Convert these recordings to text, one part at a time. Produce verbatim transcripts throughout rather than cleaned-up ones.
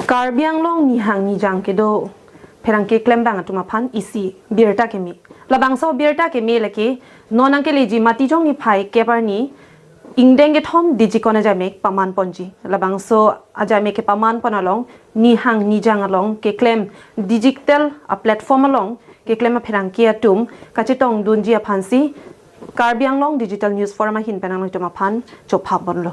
Karbi Anglong nihang nijang kedo pherangke klembang atum aphan isi birta keme. Labangso birta keme lake non nangkeleji Matijong niphai kep arni ingdeng kethom Digicon ajaimek paman ponji. Labangso ajaimek kepaman pon along nihang nijang along keklem digital a platform along keklem apherangke atum kachetong dunji aphansi Karbi Anglong Digital News Forum ahin pen nanglitum aphan chopha ponlo.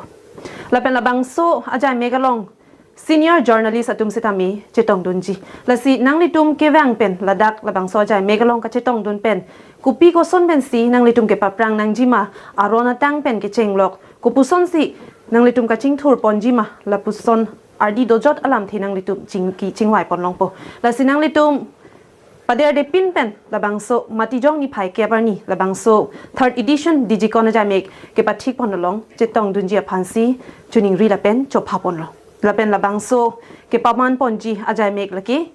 Lapen labangso ajaimek along senior journalist atum sitame chetong dunji. Lasi nanglitum kevang pen ladak labangso ajaimek along kachetong dun pen kopi koson pensi nanglitum kepaprang nangjima, aron atang pen kechenglok, kopusonsi nanglitum kachingthur ponjima, lapuson ardi dojot alamthe nanglitum chingki chingvai pon longpo. Lasi nanglitum paderde pin pen labangso Matijong niphai kep arni labangso third edition Digicon ajaimek kepathik pon along chetong dunji aphansi choningri lapen chopha ponlo. Lapen labangso kepaman ponji ajaimek lake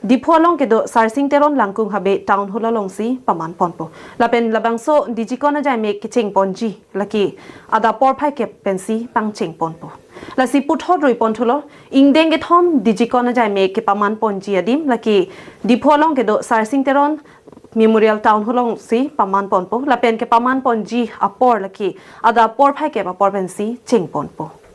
Diphu along kedo Sarsing Teron Langkung Habe Town Hall alongsi paman ponpo. Lapen labangso Digicon ajaimek kecheng ponji lake adap porphai kep pensi pangcheng ponpo. Lasi puthot rui ponthulo, ingdeng kethom Digicon ajaimek kepaman ponji adim lake Diphu along kedo Sarsing Teron Memorial Town Hall alongsi paman ponpo. Lapen kepaman ponji apor lake adap porphai kep apor pensi cheng ponpo.